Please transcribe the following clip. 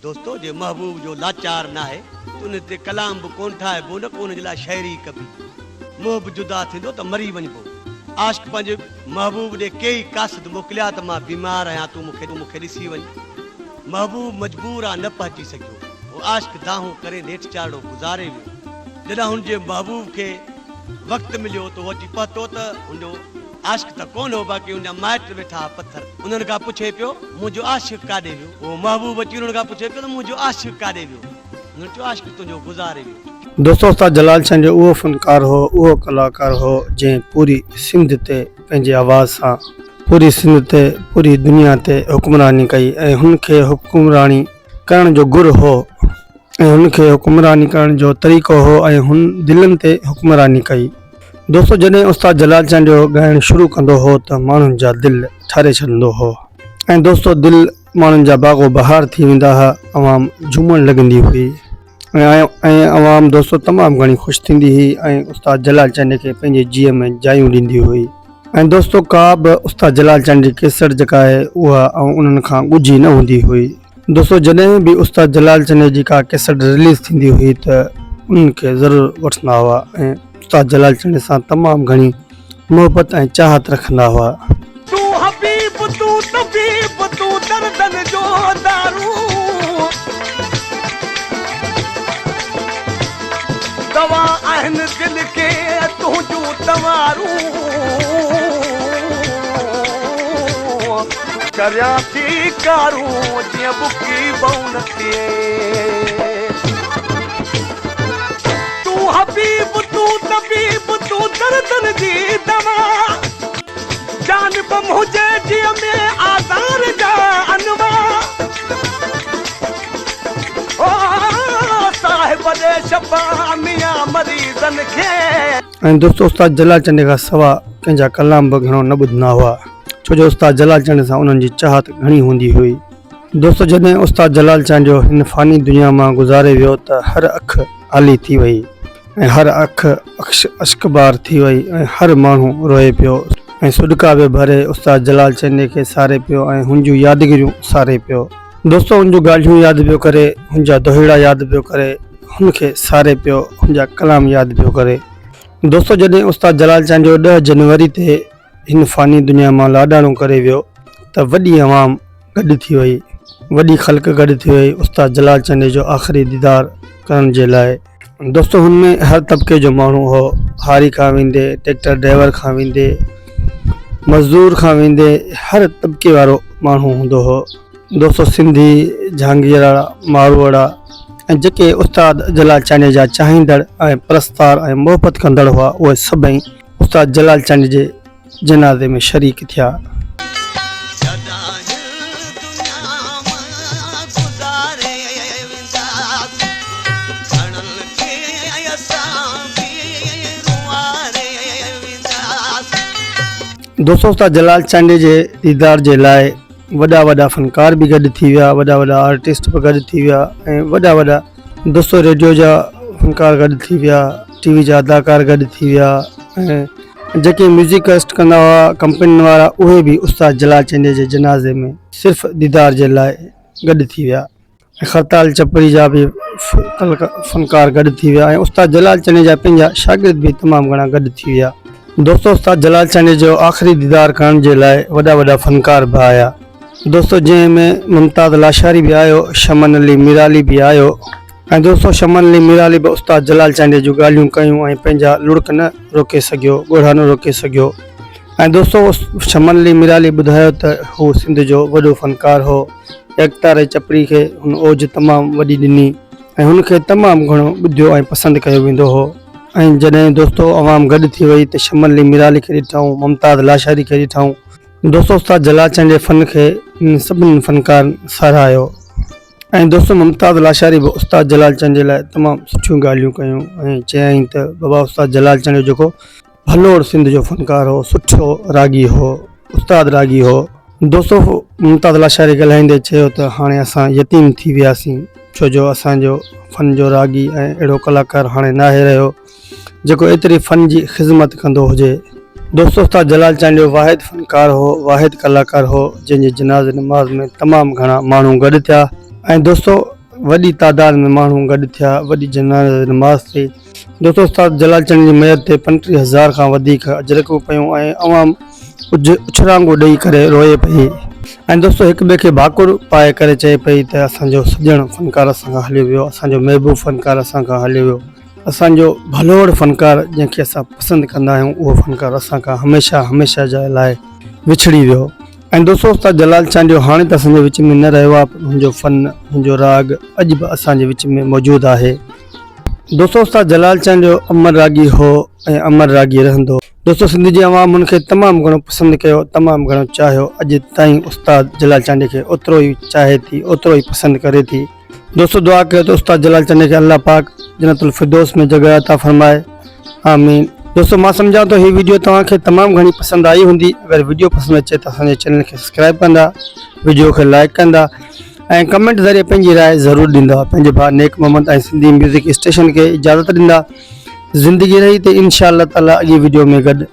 دوستو جي محبوب جو لاچار ناهي ته ان تي ڪلام به ڪونه ٺاهبو نه ڪو ان جي لاء شاعري ڪبي. محب جدا ٿيندو ته مري وڃبو. عاشق پنهنجي محبوب ڏي ڪيئي قاصد موڪليا ته مان بيمار آهيان تون مون کي مون کي ڏسي وڃ. محبوب مجبور آ نه پهچي سگهيو. هو عاشق دانهون ڪري نيٺ چارڙو گذاري ويو. جڏهن هن جي محبوب کي وقت مليو ته هو اچي پهتو ته هن جو عاشق ته ڪونه هو باقي ان جا مائٽ ويٺا ها پٿر انهن کان پڇي پيو منهنجو عاشق ڪاڏي ويو؟ اهو محبوب اچي انهن کان پڇي پيو ته منهنجو عاشق ڪاڏي ويو؟ انهن چيو عاشق تنهنجو گذاري ويو. دوستو استاد جلال چانڊيو اهو فنڪار هو اهو ڪلاڪار هو جنهن پوري سنڌ تي پنهنجي آواز سان پوري سنڌ تي پوري دنيا تي حڪمراني ڪئي ۽ هن کي حڪمراڻي ڪرڻ جو گر هو ۽ هن کي حڪمراني ڪرڻ جو طريقو هو ۽ هن دلن تي حڪمراني ڪئي. دوستو جڏهن استاد جلال چانڊيو ڳائڻ شروع ڪندو هو ته ماڻهن جا دل ٺاري ڇڏندو هو ۽ دوستو دل ماڻهن جا باغ و بهار ٿي ويندا ها عوام جهومڻ لڳندي هئي ۽ عوام دوستو تمام گهڻي خوش ٿيندي هئي ۽ استاد جلال چانڊيي کي پنهنجي جيء ۾ جايون ڏيندي هئي ۽ دوستو ڪا به استاد جلال چانڊيي جي ڪيسٽ جيڪا آهي اها انهن کان ڳجهي نه هوندي هئي. دوستو جڏهن به استاد جلال چنيي جي ڪا ڪيسٽ رليز ٿيندي هئي ته انهن کي ضرور وٺندا هئا ۽ استاد جلال چنيي سان تمام گهڻي محبت ۽ چاهت رکندا هئا. تون حبيب تون طبيب تون دردن جو دارون دوا آهن دل کي تنهنجون تنوارون. ڪريان ٿي ڪارون جيئن بکي ڀؤ نه ٿئي. تون حبيب تون طبيب تون دردن جي دوا. جان به منهنجي جيء ۾ آزار جا انواع. او صاحب ڏي شفا ميان مريضن کي. ۽ دوستو استاد جلال چنڊي کان سوا ڪنهن جا ڪلام به گهڻو نه ٻڌندا هئا ڇو جو استاد جلال چانڊيي سان انهن جي چاهت گهڻي هوندي هئي. دوستو جڏهن استاد جلال چانڊيو هن فاني دنيا مان گذاري ويو ته هر اک آلي ٿي وئي ۽ هر اک اشڪبار ٿي وئي ۽ هر ماڻهو روئي پيو ۽ سڏڪا به ڀري استاد جلال چانڊيي کي ساري پيو ۽ هن جون يادگيريون ساري پيو. دوستو هن جون ڳالهيون ياد پيو ڪري هن جا دوهيڙا ياد پيو ڪري هن کي ساري پيو هن جا ڪلام ياد پيو ڪري. دوستو جڏهن استاد جلال چانڊيو ڏهه جنوري تي هن فاني دنيا مان لاڏاڻو ڪري ويو ته وڏي عوام گڏ ٿي وئي، وڏي خلق گڏ ٿي وئي استاد جلال چانڊيي جو آخري ديدار ڪرڻ جي لاء. دوستو هن ۾ هر طبقي جو ماڻهو هو، هاري کان ويندي ٽيڪٽر ڊرائيور کان ويندي مزدور کان ويندي هر طبقي وارو ماڻهو هوندو هو. دوستو سنڌي، جهانگيئڙا، ماروئڙا ۽ جيڪي استاد جلال چانڊيي جا چاهيندڙ ۽ پرستار ۽ محبت ڪندڙ هئا اهي سڀئي استاد جلال چانڊيي جي جنازي ۾ شريڪ ٿيا. دوستو استاد جلال چانڊيي جي ديدار جي لاء وڏا وڏا فنڪار به گڏ ٿي ويا وڏا وڏا آرٽسٽ به گڏ ٿي ويا ۽ وڏا وڏا دوستو ريڊيو جا فنڪار گڏ ٿي ويا ٽي وي جا اداڪار گڏ ٿي ويا ۽ جيڪي ميوزڪسٽ ڪندا هئا ڪمپنين وارا اهي به استاد جلال چانڊيي جي جنازي ۾ صرف ديدار جي لاء گڏ ٿي ويا ۽ خرتال چپري جا به فنڪار گڏ ٿي ويا ۽ استاد جلال چانڊيي جا پنهنجا شاگرد به تمام گهڻا گڏ ٿي ويا. دوستو استاد جلال چانڊيي جو آخري ديدار ڪرڻ جي لاء وڏا وڏا فنڪار به آيا دوستو جنهن ۾ ممتاز لاشاري به آيو شمن علي ميرالي به آيو ۽ دوستو شمن علي ميرالي به استاد جلال چانڊيي جون ڳالهيون ڪيون ۽ پنهنجا لڙڪ نه روڪي سگهيو ڳوڙها نه روڪي سگهيو ۽ دوستو شمن علي ميرالي ٻڌايو ته هو سنڌ جو وڏو فنڪار هو يڪتاري چپڙي کي هن اوج تمام وڏي ڏني ۽ هن کي تمام گهڻو ٻڌيو ۽ پسند ڪيو ويندو هو ۽ جڏهن دوستو عوام گڏ ٿي وئي ته شمن علي ميرالي کي ڏٺائون ممتاز لاشاري کي ڏٺائون دوستو استاد جلال چانڊيي فن کي انهن سڀني فنڪارن ساراهيو ۽ دوستو ممتاز لاشاري به استاد جلال چانڊيي لاء تمام سٺيون ڳالهيون ڪيون ۽ چيائين ته بابا استاد جلال چانڊيو جيڪو ڀلوڙ سنڌ جو فنڪار هو، سٺو راڳي هو، استاد راڳي هو. دوستو ممتاز لاشاري ڳالهائيندي چيو ته هاڻي اسان يتيم ٿي وياسين ڇو جو اسان جو فن جو راڳي ۽ اهڙو ڪلاڪار هاڻي ناهي رهيو جيڪو ايتري فن جي خذمت ڪندو هجي. دوستو استاد جلال چانڊيو واحد فنڪار هو، واحد ڪلاڪار هو جنهن جي جنازي نماز ۾ تمام گهڻا ماڻهو گڏ ٿيا. ۽ دوستو وڏي تعداد ۾ ماڻهو گڏ ٿيا وڏي جنازي جي نماز ٿي دوستو استاد جلال چنڙ جي ميت تي 35 هزار کان وڌيڪ اجرڪون پيون ۽ عوام ڪجهه اڇرانگو ڏئي ڪري روئي پئي ۽ دوستو هڪ ٻئي کي ڀاڪر پائي ڪري چئي پئي ته اسان جو سڄڻ فنڪار اسان کان هليو ويو اسان جو محبوب فنڪار اسان کان هليو ويو اسان جو ڀلوڙ فنڪار جنهن کي اسان پسند ڪندا آهيون اهو فنڪار اسان کان هميشه هميشه جي لاء وڇڙي ويو ۽ دوستو استاد جلال چانڊيو هاڻي ته اسان جي وچ ۾ نه رهيو آهي پر هن جو فن هن جو راڳ اڄ به اسان جي وچ ۾ موجود آهي. دوستو استاد جلال چانڊيو امر راڳي هو ۽ امر راڳي رهندو. دوستو سنڌ جي عوام هن کي تمام گهڻو پسند ڪيو تمام گهڻو چاهيو اڄ تائين استاد جلال چانڊيي کي اوترو ئي چاهي ٿي اوترو ئي پسند ڪري ٿي. دوستو دعا ڪيو ته استاد جلال چنڊ کي الله پاڪ جنت الفردوس ۾ جڳهه عطا فرمائي آمين دوستو مان سمجهان ٿو هي ويڊيو توهان کي تمام گهڻي پسند آئي هوندي اگر ويڊيو پسند اچي ته اسان جي چينل کي سبسڪرائب ڪندا ويڊيو کي لائڪ ڪندا ۽ ڪمينٽ ذريعي پنهنجي راء ضرور ڏيندا پنهنجي ڀاء نيڪ محمد ۽ سنڌي ميوزڪ اسٽيشن کي اجازت ڏيندا زندگي رهي ته انشاء الله تعالي اڳي ويڊيو ۾ گڏ.